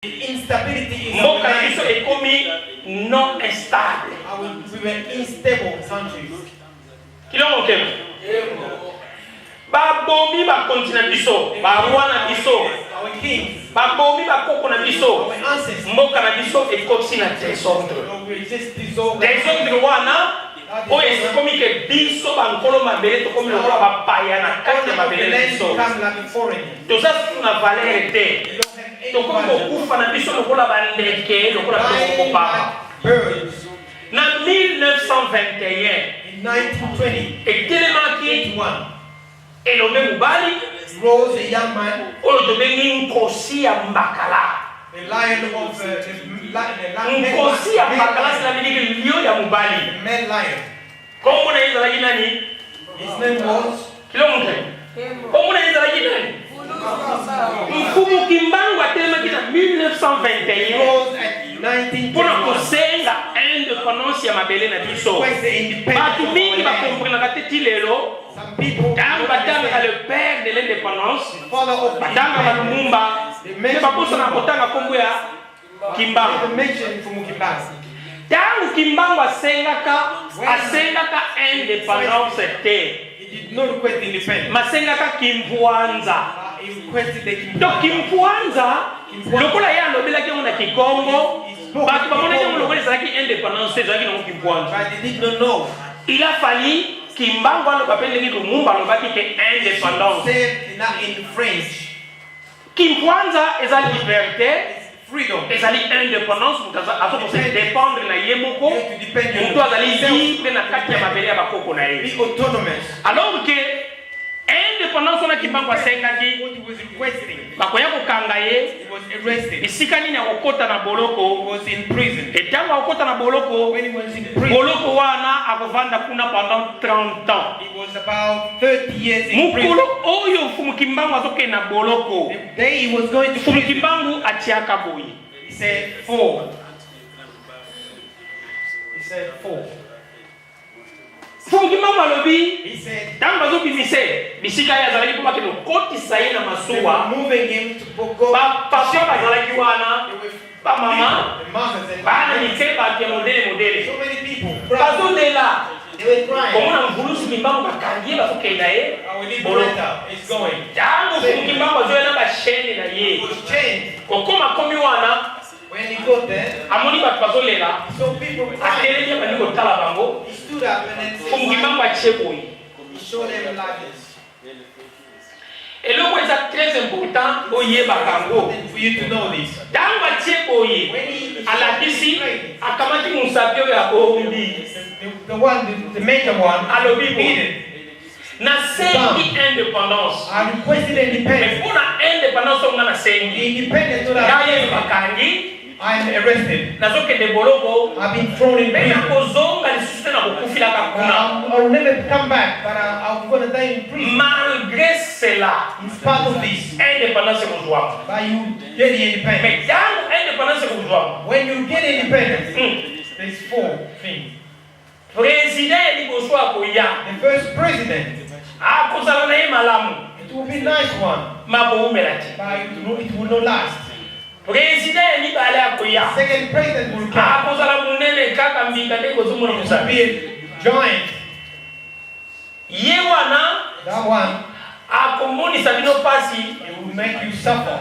Instability is Mboka na biso our ekomi non instable. We were unstable countries. Kilongo nkembo. Babomi bakonzi na biso, baroi na biso, Our kings, babomi bakoko na biso. our ancestors. Mboka na biso ekoti na désordre. So we just dissolved. Désordre wana oyo ekomi ke biso bankolo mabele tokomi lokola bapaya na kati ya All of mabele the na land biso. become like foreigners. Toza susu na valeur te. We don't have any Tokomi value. kokufa na biso lokola bandeke, lokola biloko Dying kopamba. like birds. Na 1921, In 1920, etelemaki 21, elombe mobali rose a young man, oyo tobengi Nkosi ya Mbakala. The lion of the li- Nkosi ya male Mbakala, lion. cela veut dire lion ya mobali. The male lion. Kombo na ye ezalaki nani? His name was Kilongo, kombo na ye ezalaki nani? Mfumu Kimbangu atelemaki na 1921 Rose at 1921. mpona kosenga indépendance ya mabele na biso. Request the independence Bato of our mingi land. bakomprenaka te ti lelo. Some people Ntango batangaka le père de l'indépendance, the father of the batanga ba Lumumba, mpe babosana kotanga nkombo ya Kimbangu. Never mention Mfumu Kimbangu. Ntango Kimbangu asengaka, asengaka indépendance te. He did not request independence. Masengaka Kimpwanza. But he requested the Donc Kimpwanza. Kimpwanza, lokola ye alobelaki yango na Kikongo, bato bamonaki yango lokola ezalaki indépendance te, ezalaki nango Kimpwanza. But they did not know. Il a fallu Kimbangu aloba mpe ndenge Lumumba alobaki ke indépendance. Said not in French. Kimpwanza eza liberté. It's freedom. Ezali indépendance, moto azokose dépendre na ye moko. You have to depend on Moto azali yourself. libre na kati ya mabele ya bakoko na ye. Be autonomous. Alors que indépendance wana Kimbangu asengaki, What he was requesting, bakoya kokanga ye. he was arrested. Esika nini akokɔta na He boloko? was in prison. Etango akokɔta na boloko, When he was in prison, boloko wana akovanda kuna pendant 30 ans. he was about 30 years in prison. Mokolo oyo Mfumu Kimbangu azokende na boloko, The day he was going to Mfumu prison, Kimbangu atiaka boye. he said four. He said four. Mfumu Kimbangu alobi, He said ntango bazobimisa ye bisika ye azalaki mpo bakende kokotisa ye na they masuwa, were moving him to go. bapapa bazalaki wana, There were bamama, the mothers and bana mike, bato ya modele modele. so many people crying. Bazondela. They were crying. Komona mvulusi Kimbangu, bakangi ye, bazokenda ye Our boloko. liberator is going. Ntango Mfumu Kimbangu azoya na bachaînes na He ye, was chained. kokoma komi wana, When he got there, amoni bato bazolela. he saw people crying. Atelemi, abandi kotala bango. He stood up and then Mfumu said, Kimbangu atie boye. he showed them like this. Eloko eza très important oyebaka yango. Important for you to know this. Ntango atie boye, When he alakisi, akamati mosapi oyo abombi. The major one, Alobi boye: hidden. Nasengi indépendance. I requested Mais independence. mpona indépendance oyo nga nasengi, The independence so that ngai oyo bakangi, I'm arrested. Nazokende boloko. I've been thrown in Mpe prison. nakozonga lisusu te, nakokufilaka kuna. I'll never come back, but I'm going to die in prison. Malgré cela, In spite of this, indépendance ekozwama. but you get the independence. Mais ntango indépendance ekozwama, When you get independence, there's four things. Président ya liboso akoya, The first president, akozala na ye malamu, it will be a nice one, makowumela te. But it will not last. Président ya mibale akoya, Second president will come. Akozala monene kaka mbika nde kozomona It will mosapi. be a giant. Ye wana That one, akomonisa bino pasi. It will make you suffer.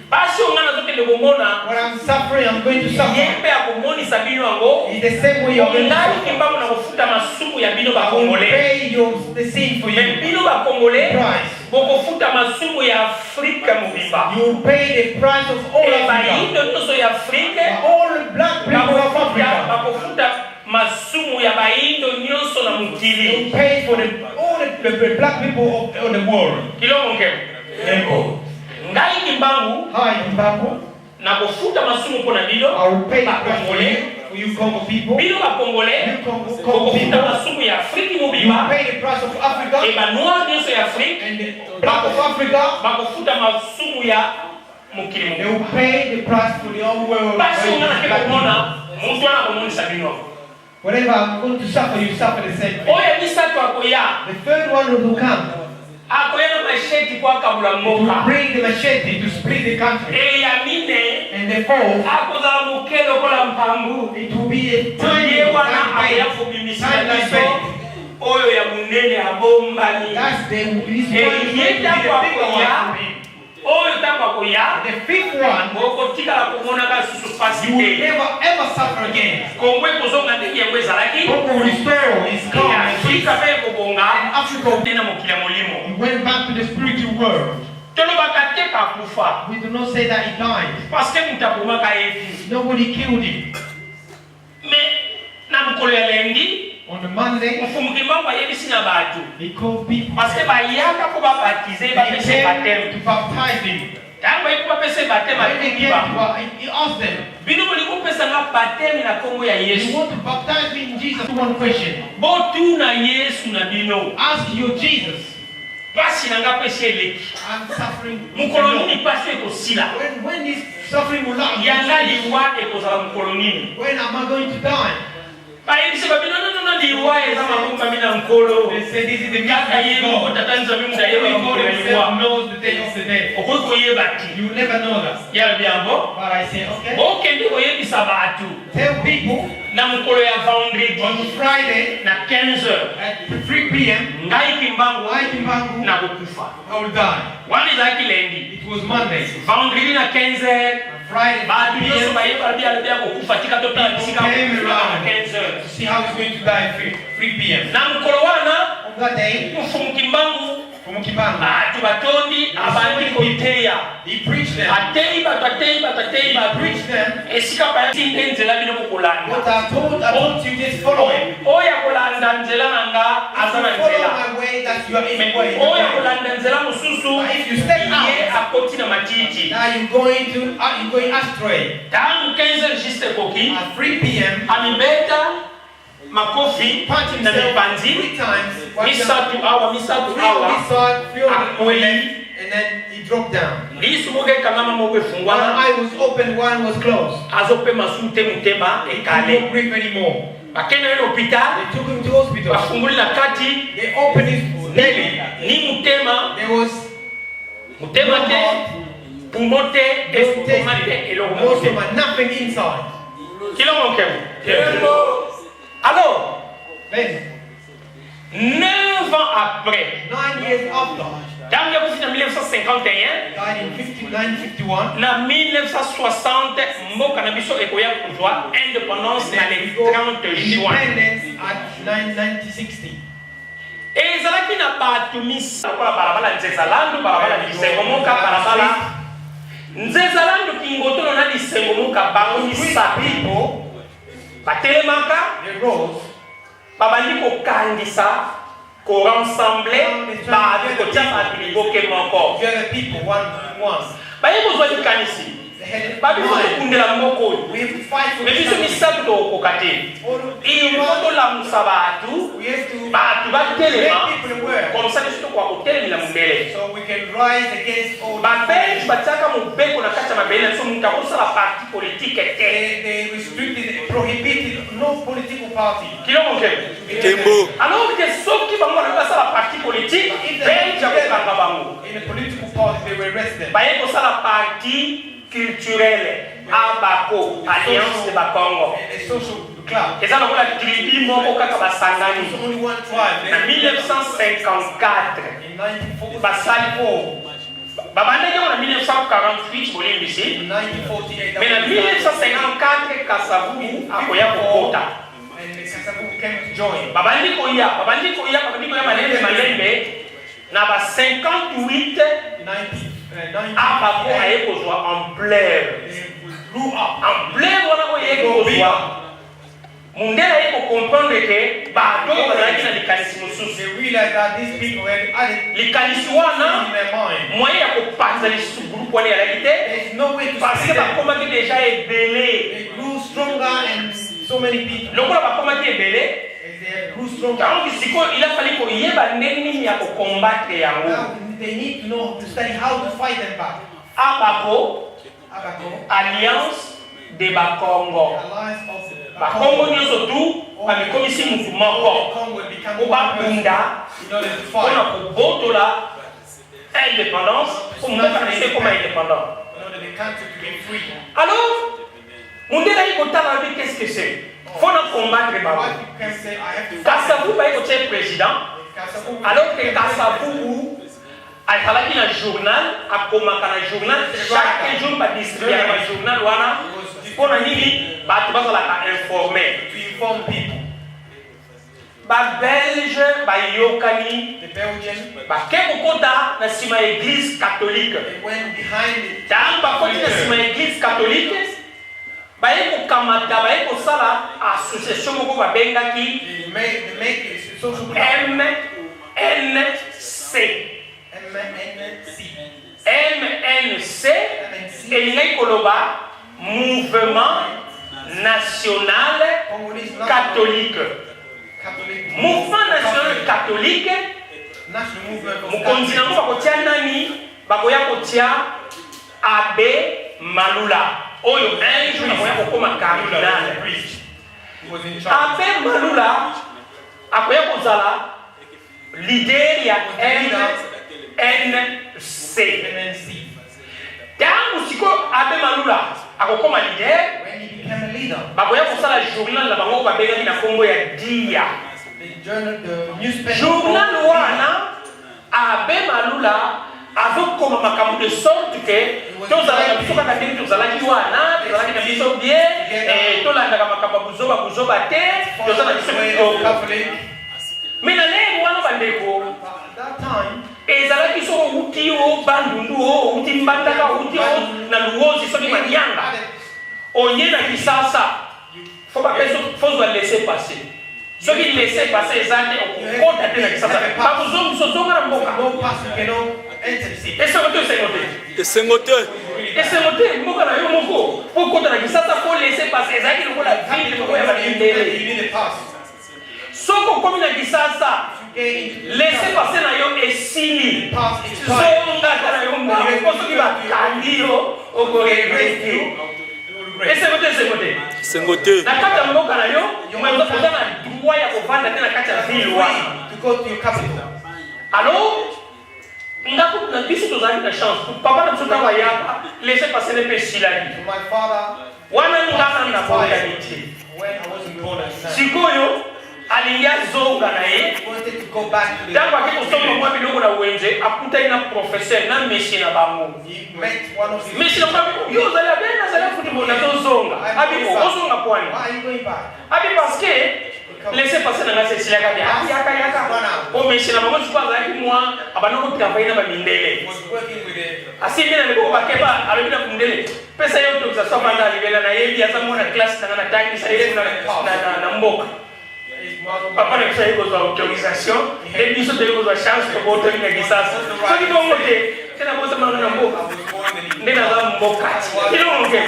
Pasi oyo ngai nazokende komona, What I'm suffering, I'm going to ye suffer. Mpe akomonisa bino yango. It's the same way you're going to Ngai suffer. Kimbangu na kofuta masumu ya bino I will Bakongolais. pay the sin for Mais you. bino Bakongolais Price. bokofuta masumu ya Afrika mobimba. You will pay the price of all E Africa. bayindo nyonso ya Afrike All black people of bakofuta Africa. bakofuta masumu ya bayindo nyonso na You mokili. will pay for all the black people of the world. Kilongo nkemo. Amen. Ngai Kimbangu Hi, Kimbangu. Nakofuta masumu mpo na bino I will pay the price Bakongolais. For you Congo people. Bino Bakongolais You Congo bokofuta people. masumu ya Afriki You mobimba. pay the price of Africa E banoir nyonso ya Afrike and the black of Africa. Bakofuta masumu ya mokili They mobimba. will pay the price for the whole world. Pasi oyo nga nake Black komona, people. moto wana akomonisa bino. Whatever I'm going to suffer, you suffer the same thing. Oyo ya misato akoya, The third one will come. Akoya na machette po akabola It will mboka. bring the machete to split the country. E ya mine And the fourth, akozala moke lokola mpambu. it will be a tiny Ye wana akoya like kobimisela tiny like biso bait. oyo ya monene abombami. That's the this Eh, one is going to be the bigger one for him. Oyo ntango akoya The fifth one, okotikala komonaka susu pasi you will te. never ever suffer again. Kongo ekozonga ndenge yango ezalaki. God will restore his calm and peace. Afrika mpe ekobonga. And Africa, Nde na mokili ya molimo. he went back to the spiritual world. Tolobaka te kakufa. We do not say that he died. Parce que moto abomaka ye te. Nobody killed him. Mais na mokolo ya lundi, On the Monday, Mfumu Kimbangu ayebisi na bato. he called people. Parce que bayaka mpo babatize They bapesa came baptême. to baptize him. Ntango bayaki bapesa baptême When they atuni came bango. to, he asked them, Bino bolingi kopesa nga baptême na nkombo ya You Yesu. want to baptize me in Jesus? One question. Botuna Yesu na bino. Ask your Jesus. Pasi na nga pesi eleki. I'm suffering. Mokolo nini pasi ekosila? When this suffering will last? Yanga liwa ekozala mokolo nini? When am I going to die? Bayebisi babino nonono liwa eza mabombami na nkolo. They say this is the Kaka ye mystery of moko God. tata Nzambe moto ayeba Only mokolo God ya himself liwa. knows the day of the death. Okoki koyeba te. You never know that. Ye alobi yango. But I say, okay. Bokende koyebisa bato Tell people na mokolo ya vendredi on Friday na 15 heures at 3 p.m. ngai Kimbangu I Kimbangu, nakokufa. I will die. Wana ezalaki lundi. It was Monday. Vendredi na 15 heures Friday, bato 3 nyonso p.m. bayeba balobi alobi akokufa tika totala bisika People came akokufa na around 15 heures. to see how he's going to die at 3 p.m. Na mokolo wana On that day, Mfumu Kimbangu from Kimbangu, bato batondi abandi koteya. he preached them. Ateyi bato ateyi bato ateyi He bato preached them. esika bayati nde nzela bino bokolanda. What I told you, just follow him. Oyo akolanda nzela na nga aza na If you follow nzela. my way, that you are in Mais the way. oyo akolanda nzela mosusu But if you step ye out, akoti na matiti. now you're going astray. Ntango 15 heures juste ekoki At 3 p.m., amibeta makofi punch na himself mipanzi three times. One misato awa misato three on awa this side, three on the Akwei. left, and then he dropped down. lisu moko ekangama moko One efungwana eye was open, one was closed. azopema su te motema He could ekale not breathe anymore. bakende ye na hôpital They took him to hospital. bafungoli na kati They opened his belly. ni motema There was motema te poumon te no estoma te tasting, eloko no moko te stomach, nothing inside. kilongo nkembo alors Then, 9 ans après 9 years after, ntango yakufi na 1951 he died in 1951. na 1960 mboka na biso ekoya kozwa indépendance na le 30 juin. Independence at 1960. Ezalaki na bato misa lokola balabala Nzeza Landu, balabala Lisengo Moka, balabala Nzeza Landu, Kingotono na Lisengo Moka, bango Three misato people, batelemaka they rose. Babandi kokangisa korassembler bato kotia bato liboke moko. Together people, one one. Baye kozwa likanisi They had babiso mind. tokundela mboka oyo. We have to fight for Mais this biso country. misato tokokoka te. Il faut tolamusa bato We have to bato batelema make people aware comme ça biso tokoka kotelemela mondele. So we can rise against all Babelge batiaka mobeko na kati ya mabele na biso moto akosala parti politique te. They restricted, prohibited no political party. Kilongo ke Kembo. Alors que soki bango balobi basala parti politique, belge akokanga bango. In a political party, they will arrest them. Baye kosala parti culturel Abako, Alliance de Bakongo. A social club. Eza lokola tribu moko kaka basangani. It's only one tribe. Na 1954 In 1944, basali babandaki yango na 1948, bolimbisi. In 1948, Mais na 1954 Kasavubu akoya kokota. And the Kasavubu came to join. Babandi koya, babandi koya, babandi koya malembe malembe na ba 58 19, Abako aye kozwa ampleur. They grew up. Ampleur wana oyo eyeki kozwa mondele aye kocomprendre ke bato oyo bazalaki na likanisi mosusu. They realized that these people had added Likanisi wana in their mind. moyen ya kopanza lisusu groupe wana ezalaki te There's no way to parce split que them. bakomaki déjà ebele. They grew stronger and so many people. Lokola bakomaki ebele As they grew stronger, donc sikoyo il a fallu koyeba ndenge nini ya kocombattre yango. Now they need to know to study how to fight them back. Abako, Abako, Alliance de Bakongo, Alliance of the Bakongo nyonso tu bamikomisi mutu moko Congo become po one person babunda in order to mpona fight kobotola Indépendance po mboka na biso ekoma indépendant. Alors mundele aye kotala alobi qu'est ce que c'est? Faut na combattre bango. Kasavubu aye kotia ye president alors que Kasavubu azalaki na journal, akomaka na journal chaque jour, ba distribuaka ba journal wana mpo na nini? Bato bazalaka informe. Ba belge bayokani bake kokota na sima ya eglise catholique. Tango bakoti na sima ya eglise catholique, baye kokamata, baye kosala association moko babengaki MNC. MNC elingaki koloba Mouvement National Catholique. Mouvement National Catholique, mokonzi nango bakotia nani? Bakoya kotia Abbe Malula, oyo un jour akoya kokoma cardinal. Abbe Malula akoya kozala Leader ya MNC. Tango sikoyo Abbe Malula akokoma leader, bakoya kosala journal na bango oyo babengaki na kombo ya Dia. Journal wana Abbe Malula azokoma makambo de sorte que tozala na biso kaka ndenge tozalaki wana, tozalaki na biso bien, eh, tolandaka makambo ya buzoba buzoba te, toza na biso kitoko. Mais na lere wana bandeko, ezalaki soki owuti o Bandundu o owuti Mbandaka owuti o na Luozi soki Manianga oye na Kisasa fo bapesa fo zwa laisser passer. Soki laisser passer eza te okokota te na Kisasa, bakozongisa ozonga na mboka. Esengo te, esengo te, esengo te, esengo te, mboka na yo moko po okota na Kisasa fo laisser passer. Ezalaki lokola ville moko ya bandele. Soki okomi na Kisasa, laisser passer na yo esili, zonga ata na yo mbangu, mpo soki bakangi yo oko regretter. Esengo te, esengo te, esengo te. Na kati ya mboka na yo, oza na droit ya kovanda te na kati ya ville wana. Alors nga kutu na biso tozalaki na chance, papa na biso ntango ayaka laisser passer ne mpe esilaki wana, nga nanu nabotami te. Sikoyo alingi azonga na ye, ntango ake kosomba mwa biloko na wenze, akutani na professeur na monsieur na bango. Monsieur na bango, yo ozali abe nazali afuti bo nazozonga. Abi ozonga pwani? Abi parce que laissez passer na ngai esilaka te. Abi yaka yaka. Po monsieur na bango sikoyo azalaki mwa abanda kotravaille na bamindele, asimbi na liboko bakeba, alobi na mundele, pesa ye autorisation avanda libela, nayebi aza mwana classe na ngai, natangisa ye kuna na mboka. Papa na biso aye kozwa autorisation nde biso toye kozwa chance, tobotami na Kisasa. Soki bongo te te, nabotamaka na mboka nde naza mboka eloko moke.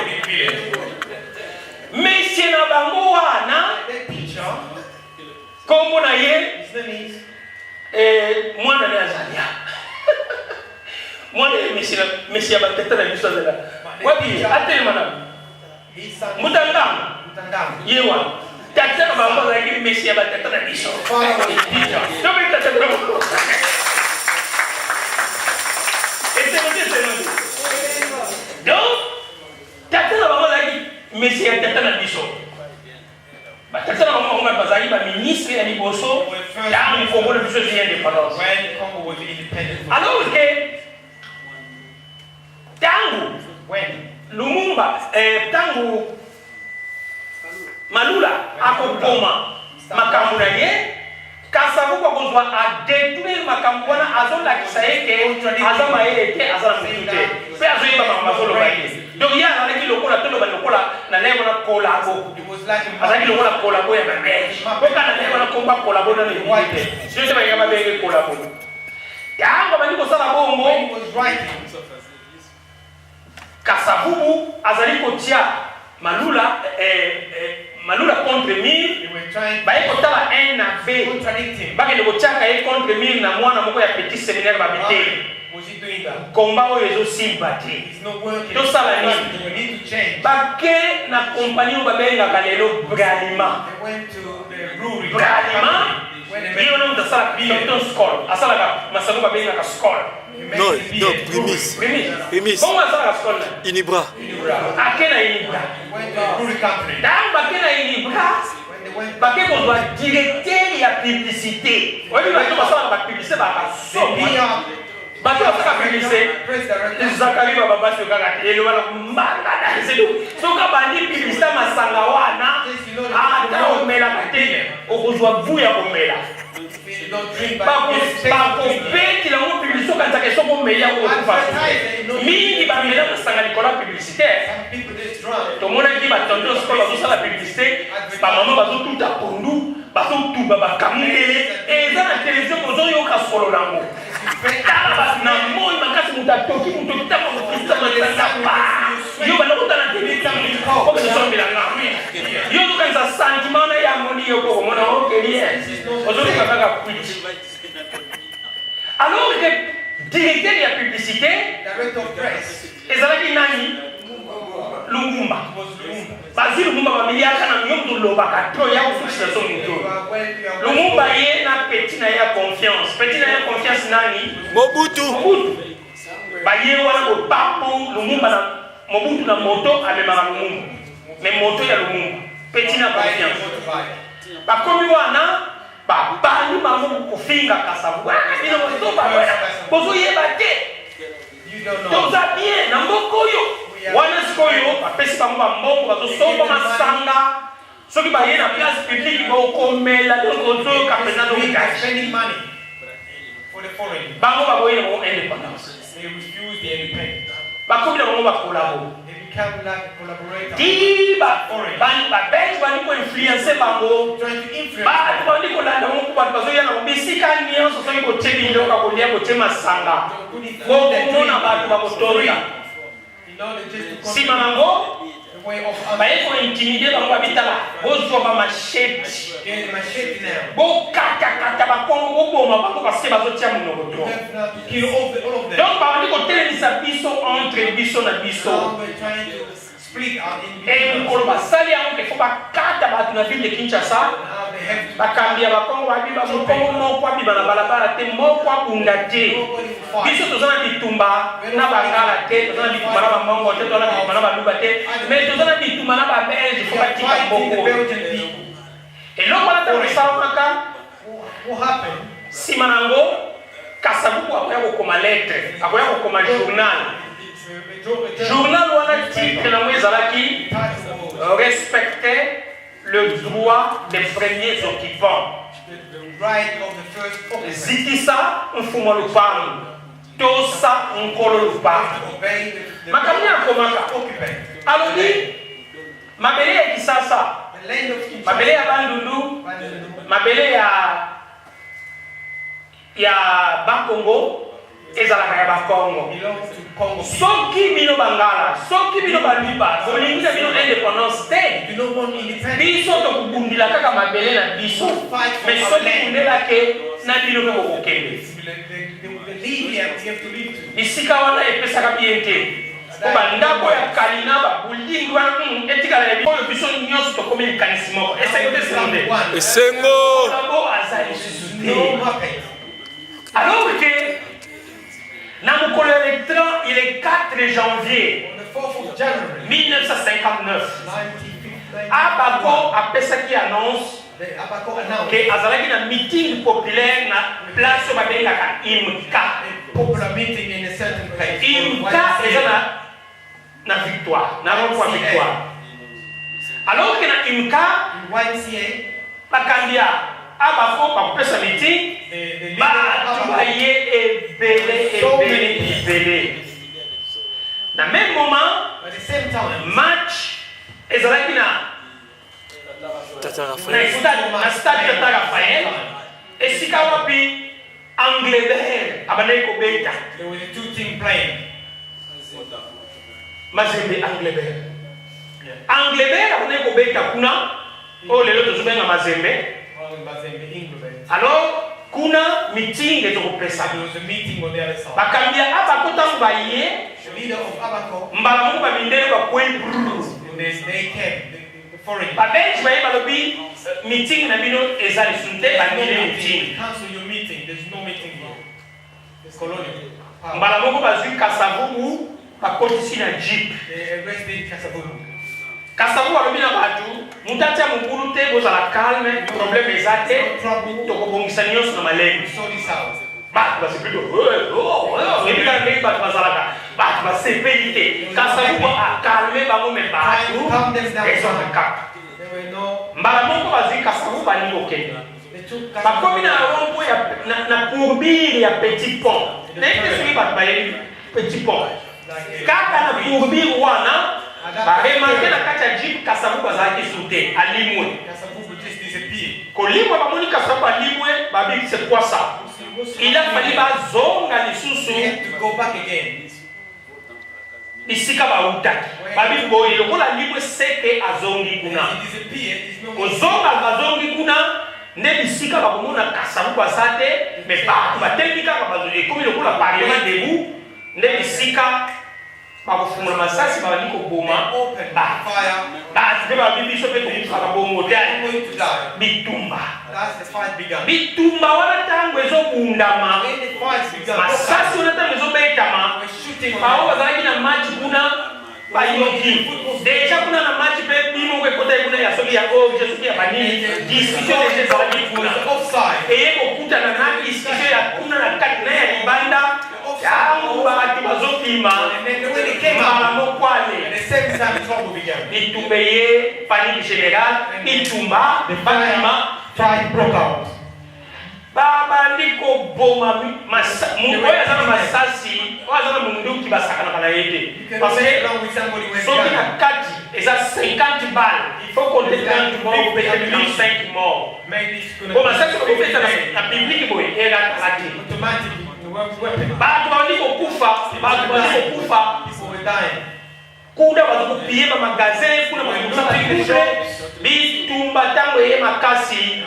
Monsieur na bango wana, kombo na ye mwana ne azali mwana ye monsieur ya batata na biso azala wapi? Atelema na Mutangamo ye wana, tata na bango azalaki monsieur ya batata na biso. Tobe tata na bango. Esengo te, esengo te. Donc tata na bango azalaki monsieur ya tata na biso. Batata na bango, bango bazalaki baministre ya liboso ntango Kongo na biso ezwi indépendance. Alors que ntango Lumumba, ntango Malula akokoma makambo na ye, Kasavubu akozwa adétruire makambo wana, azolakisa ye ke aza mayele te, aza na motu te, mpe azoyeba makambo azoloba te. Donc ye azalaki lokola, toloba lokola na ndenge wana collabo, azalaki lokola collabo ya babelge, mpo kaka na ndenge wana komba collabo nano ebimi te, soki te balinga babenge collabo. Ntango abandi kosala bongo, Kasavubu azali kotia Malula, Malula contre mur. Baye kotala un abbé, bakende kotiaka ye contre mur na mwana moko ya petit séminaire. Babi te, komba oyo ezosimba te, tosala nini? Bake na kompani oyo babengaka lelo Bralima. Bralima. Ye wana moto asalaka tonton Skol, asalaka masanga babengaka Skol. Non, non, Primis. Primis. Primis. Bongo asalaka Skol na. Unibra. Ake na Unibra. Ntango bake na Unibra, bake kozwa directeur ya publicité. Oyebi bato basalaka ba publicité ba somo. Bato basalaka publicité Zakari ba babasi kaka te eloba na mbanga na ezelu soki abandi publicité masanga wana ata omelaka te okozwa bu ya komela bakobetela yango publicité okanisaka soki omeli yango okufa mingi bamela masanga likolo ya publicité tomonaki batonto sikoyo bazosala publicité bamama bazotuta pondu bazotuba bakamundele eza na televizio bozoyoka solo nango tala bato na moi makasi moto atoki moto ntango mokristo masanga pa yo banda kotala teleokesombela nga yo ozokanisa sentiment na yango ni yo kokomona okeli ozoluka kaka kwiti alors que directeur ya publicité ezalaki nani Lumumba. Bazwi Lumumba bamiliaka na yo moto olobaka trop ya kosukisa so moto. Lumumba ye na petit na ye ya confiance. Petit na ye ya confiance nani? Mobutu. Mobutu. Baye wana bopapo Lumumba na Mobutu na moto amemaka Lumumba. Mais moto ya Lumumba. Petit na confiance. Bakomi wana babandi bango kofinga Kasavubu. Ah, bino bozoba bozoyeba te. Toza bien na mboka oyo. Wana sikoyo bapesi bango bambongo bazosomba masanga soki baye na place publique bokomela donc ozoyoka mpenza nokati bango baboyi na bango indépendance bakomi na bango bakolabo ti babelge bandi koinfluence bango bato bandi kolanda bango bato bazoya na bisika nyonso soki botie biloko ya kolia botie masanga bokomona bato bakotonda nsima nango baye kointimide bango babitala bozwa bamasheti bokatakata bakongo boboma bango parceke bazotia monoko tro donc babandi kotelemisa biso entre biso na biso e mokolo basali yango ke fo bakata bato na ville de Kinshasa bakambi ya bakongo babiba mokongo moko abiba na balabala te moko abunda te biso toza na bitumba na bangala te toza na bitumba na bamongo te toza na bitumba na baluba te mais toza na bitumba na babelge fo batika mboko eloko wana ntango esalamaka nsima na yango Kasavubu akoya kokoma lettre akoya kokoma journal journal wana titre nango ezalaki respecter le droit des premiers occupants zikisa mfumu lupangu tosa nkolo lupangu makambo nini akomaka alobi mabele ya kisasa mabele ya bandundu mabele ya ya bakongo ezalaka ya bakongo soki bino bangala soki bino baluba bolingi na bino indépendance te biso tokobundila kaka mabele na biso mais soki bundelake na bino mpe bokokende bisika wana epesaka bien te po bandako ya kalina babuilding wana etikala ya oyo biso nyonso tokomi likanisi moko esengo te esengo te esengo bango aza lisusu te alors que na mokolo ya le 30 il est 4 janvier 1959 Abako apesaki annonce ke azalaki na meeting populaire na place oyo babengaka Imka. Imka eza na na victoire na rond-point victoire. Alors que na Imka bakambi ya Abako bakopesa meeting bato baye ebele ebele ebele. Na même moment match ezalaki na na stade Tata Raphaël esika wapi Anglebert abandaki kobeta Mazembe Anglebert Anglebert abandaki kobeta kuna oyo lelo tozobenga Mazembe alors kuna meeting ezokopesa bakambi ya Abako ntango baye mbala moko bamindele bakwei brrr. Babelge baye balobi Meeting na bino eza lisusu te, bandimi meeting. Cancel your meeting. There's no meeting here. The colonial power. Mbala moko bazwi Kasavubu bakotisi na jeep. They arrested Kasavubu. Kasavubu alobi na bato, moto atia mobulu te, bozala calme, problème eza te, No trouble. tokobongisa nyonso na malembe. Sort this out. Bato basepeli, oh, oh, oyebi kaka ndenge bato bazalaka, bato basepeli te. Kasavubu acalme bango, mais bato ezwaka kaka. There were no. Mbala moko bazwi Kasavubu, balingi kokende. They took Bakomi na Kasavubu. rond-point ya na courbure ya Petit Pont. Nayebi te soki bato bayebi Petit Pont. Kaka na courbure wana, baremarquer na kati ya jeep Kasavubu azalaki su te, alimwe. Kasavubu just disappeared. Kolimwa, bamoni Kasavubu alimwe, babi: "C'est quoi ça?" Il a fallu bazonga lisusu They had to go back again. bisika bautaki. Babi boye, lokola alimwe, seke azongi kuna. He disappeared. There's no more. Kozonga, bazongi kuna nde bisika bakomona Kasavubu aza te, mais bato batelemi kaka, ekomi lokola parlement debout. Nde bisika bakofungola masasi, babandi koboma They opened bato. fire. Bato mpe babi: "Biso mpe tokufaka bongo te." We're going to die. Bitumba. That's the fight began. Bitumba wana, ntango ezobundama, When the fight began, masasi wana ntango ezobetama, were shooting on bao them. bazalaki na match kuna bayoki déjà kuna na match mpe bimoko ekotaki kuna ya soki ya orge, soki ya banini, discussion déjà ezalaki kuna. Was offside. Eye kokutana na discussion ya kuna na kati na ya libanda, yango bato bazokima. And then when they came Mbala out, moko at ale the same time trouble began. bitumba eye, panique générale, bitumba bakima. Fight broke out. Babandi koboma oyo aza na masasi, oyo aza na munduki, basakanaka na ye te. You can Parce play que along with somebody when soki na gun. kati eza 50 balles, il faut compter 30 morts, peut-être 35 morts. Maybe it's gonna Po masasi okobeta be na public boye, erataka te. automatic weapon. Bato babandi kokufa, bato babandi kokufa. People were dying. Kuna bato kopiller bamagasin, kuna bato kosala trouble. Bitumba ntango eye makasi,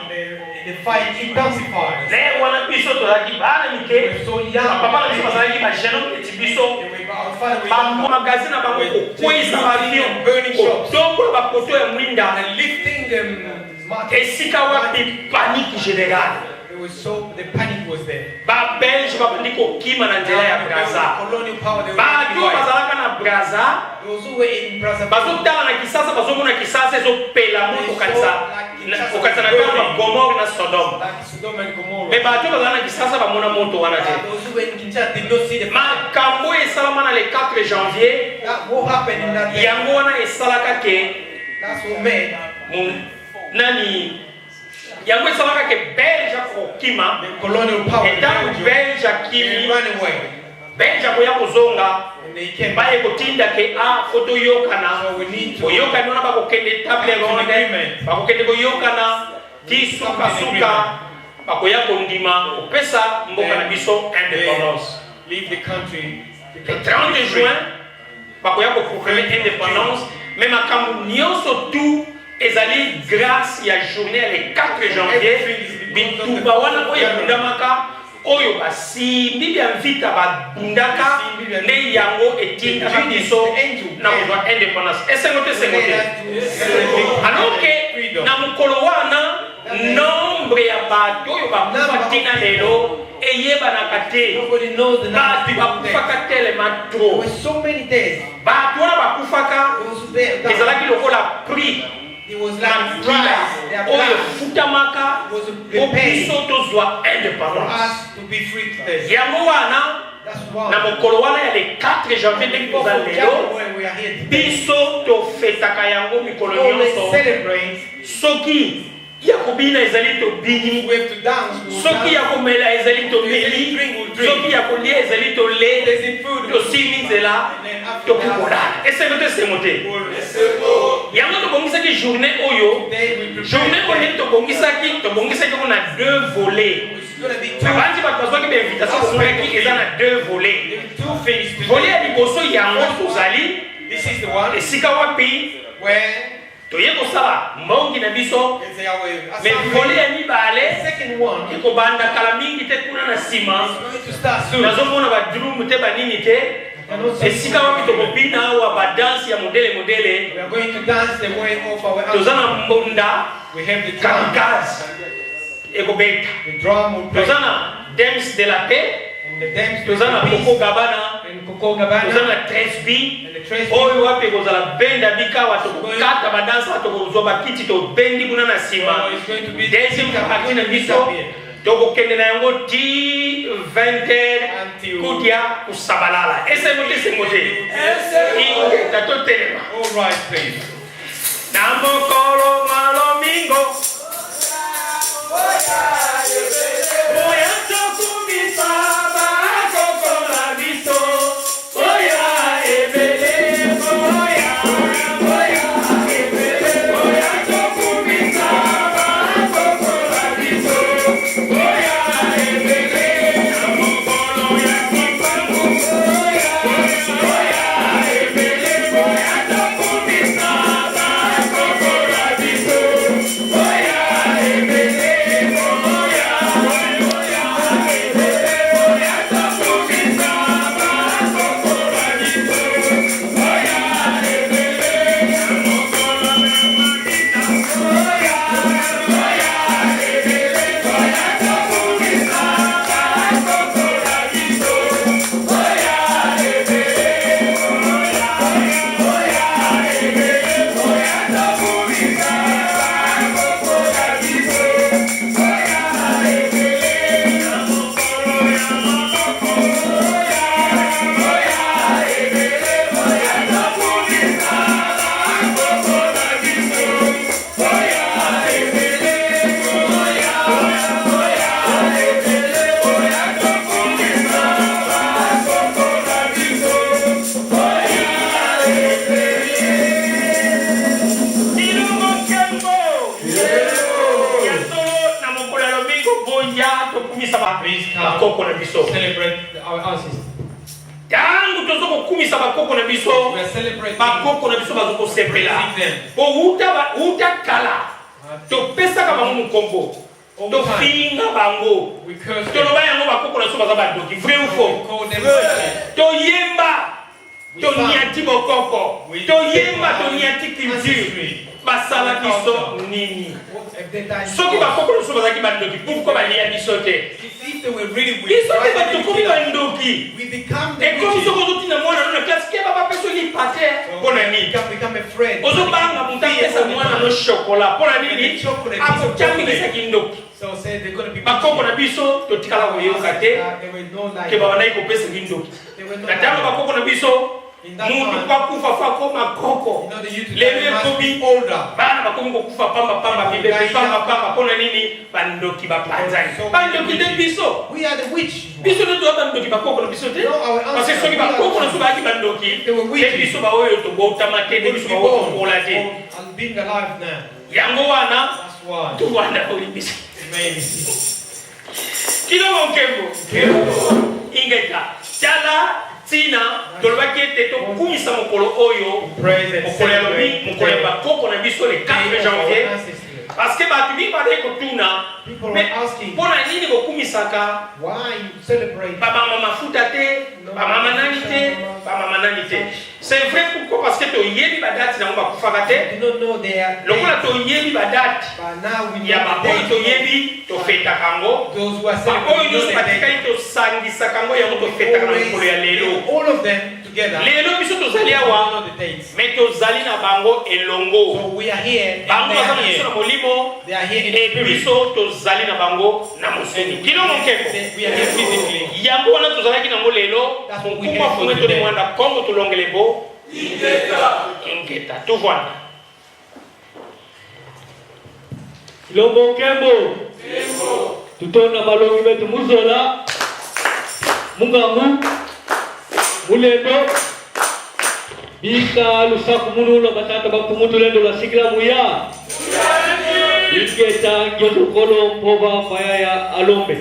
And the fight intensified. le wana biso tozalaki bana mike. We were so young. Bapapa na biso bazalaki bajeune neti biso. They were, our father were young. Bamagasin na bango, kokweyisa baavion, kotombola bapoto ya mwinda. And lifting them Esika wapi panique générale. It was so the panic was there. Babelge babandi kokima na nzela ya Braza. Colonial power, they were Bato running away. bazalaka na Braza Those who were in Brazzaville, bazotala na Kisasa, bazomona Kisasa ezopela moto, kokanisa na ntango ya Gomore na Sodome. like Sodom and Gomorrah. Mais bato bazala na Kisasa bamona moto wana te. Those who were in Kinshasa did not see the fire. Makambo oyo esalama na le 4 janvier, That what happened in that day. yango wana esalaka ke That's what made nani, yango esalaka ke Belge akokima. the colonial power. Etango Belgium, Belge they akimi, ran away Belge akoya kozonga, and they came back. baye kotinda ke a fo toyokana. So we need to Koyokani wana, bakokende table ronde, bakokende koyokana ti sukasuka bakoya kondima kopesa mboka na biso indépendance. Leave the country. The Le country 30 free. juin bakoya koproclamer indépendance. Mais makambo nyonso tout ezali grâce ya journée ya le 4 janvier. Bitumba wana oyo ebundamaka, oyo basimbi bya mvita babundaka, nde yango etindaka biso na kozwa indépendance. Esengo te, esengo te? Alors que na mokolo wana, nombre ya bato oyo bakufa ntina lelo eyebanaka te. Nobody knows the number of Bato people dead. bakufaka telema There trop. were so many dead. Bato wana bakufaka, Those who dead. ezalaki lokola prix It was like makila price. Their oyo blood efutamaka was po the pay biso tozwa for indépendance. us to be free today. Yango wana, That's why. na mokolo wana ya le 4 janvier, ndenge toza lelo, When we are here today, biso tofetaka yango mikolo always nyonso. celebrate. Soki ya kobina ezali, tobini. We have to dance. We will Soki ya dance. komela ezali, tomeli. Soki ya kolia ezali, tole. There's in food. Tosimi nzela, tokoki kolala. Esengo te, esengo te? Yango tobongisaki journée oyo. Today we prepare. Journée oyo, ndenge tobongisaki, tobongisaki yango na deux volets. It's gonna be two, Babandi bato bazwaki bainvitation, bomonaki eza na deux volets. two things today. Volet ya liboso, yango tozali. This is the one Esika wapi where toye kosala mbongi na biso. it's our Mais assembly. volet ya mibale The second one ekobanda kala mingi te kuna na nsima. is going to start soon. Nazomona badrum te, banini te, esika wapi tokobina awa badanse ya modele modele. We are going to dance the way of our Toza na mbonda. We have the drum. Kamikaze ekobeta. The drum will play. Toza na Dems de la Paix, And the dance toza na peace. Coco Gabbana, And Coco toza Gabbana. na Tresby. And the Trace Oyo wapi ekozala benda bikawa, tokokata badansa, tokozwa bakiti, tobendi kuna na nsima. So it's going to be Deuxième partie na biso tokokende na yango ti 20 heures Until- kudia kusabalala. Esengo te, esengo te, ingeta, totelema. All right, please. Na mokolo mwa lomingo boya tokumisa bakoko na biso, boya ebele, boya, boya ebele, boya tokumisa bakoko na biso, boya ebele, na mokolo ya Kimbangu, boya, boya ebele, boya tokumisa bakoko na biso, boya ebele, boya, boya ebele, boya tokumisa bakoko na biso, boya ebele, na mokolo ya makita, boya, boya ebele, boya tokumisa bakoko na biso, boya ebele, boya, boya ebele, boya tokumisa bakoko na biso, boya ebele, na mokolo ya maboko, boya, boya ebele, boya tokumisa bakoko na biso, boya ebele, boya, boya ebele, boya tokumisa bakoko na biso, boya ebele. Ilungo nkembo ya solo na mokolo ya lomingo, boya tokumisa Please come. bakoko na biso. Celebrate our ancestors. Ntango toza kokumisa bakoko na biso, We are celebrating. bakoko na biso baza kosepela. Praising them. Po uta kala topesaka bango mokombo, tofinga bango, We curse them. toloba yango, bakoko na biso baza bandoki. Vrai ou We faux? call them witches. Toyemba, toniati bokoko, toyemba, toniati culture. Basala biso nini? What have they done? Soki bakoko na biso bazalaki bandoki, pourquoi balia biso te? If they were really weak, Biso why te did they batokomi kill us? bandoki. We become the Ekomi witches. soki ozotinda mwana no na classe, keba bapesa lipa te. Mpo na nini? Become afraid. Ozobanga moto apesa mwana no chocolat. Mpo na nini? Akotyamilisaki ndoki. So say they're going to be Bakoko na biso totikala koyoka te They were no like ke babandaki kopesaki ndoki. They were not Na ntango like bakoko na biso, In that mutu time, kwakufa fa akoma koko. you know, the youth Lelo must ekomi be older. bana bakomi kokufa pambapamba, bibebe pambapamba. Mpo na nini? Bandoki bapanzani. Bandoki nde biso. We are the witch. Biso nde toza bandoki, bakoko na biso te. Parce que soki bakoko na biso bayaki bandoki nde, biso baoyo tobotama te, nde biso baoyo tokola te. I'm being alive now. Yango wana That's why. towanda kolimbisa. Maybe. Kilongo nkembo, ingeta. Tala ntina tolobaki ete tokumisa mokolo oyo, Praise and mokolo ya lobi, celebrate mokolo ya bakoko na biso, le 4 janvier, our ancestors. Parce que bato mingi bazali kotuna: People Mais are asking mpo na nini bokumisaka why you celebrate. bamama mafuta te, bamama nani te, bamama nani te? C'est vrai. Pourquoi? Parce que toyebi badate nango bakufaka te. We do not know their Lokola dates, toyebi badate but now we ya know the baoyo dates. toyebi, tofetaka yango. Those who are Baoyo celebrating nyonso know the batikali, dates. tosangisaka yango, yango tofetaka na mokolo ya lelo. All of them together. Lelo biso tozali We awa, know the dates. mais tozali na bango elongo. So we are here and Bango they baza are na biso here. na molimo, They are here in e spirit. biso tozali na bango na mosuni. Kino monkeko. We are here physically. Yango wana tozalaki nango lelo. That's what we Mokumba have for funge toli today. mwanda kongo tulongele bo ingeta tuvwanda. Ilombo nkembo, tutonda balongi betu muzola mungangu mulendo bika lusaku munulo batata bakumu tulendo lwasikila muya ingeta ngezokolo mpova mayaya alombe.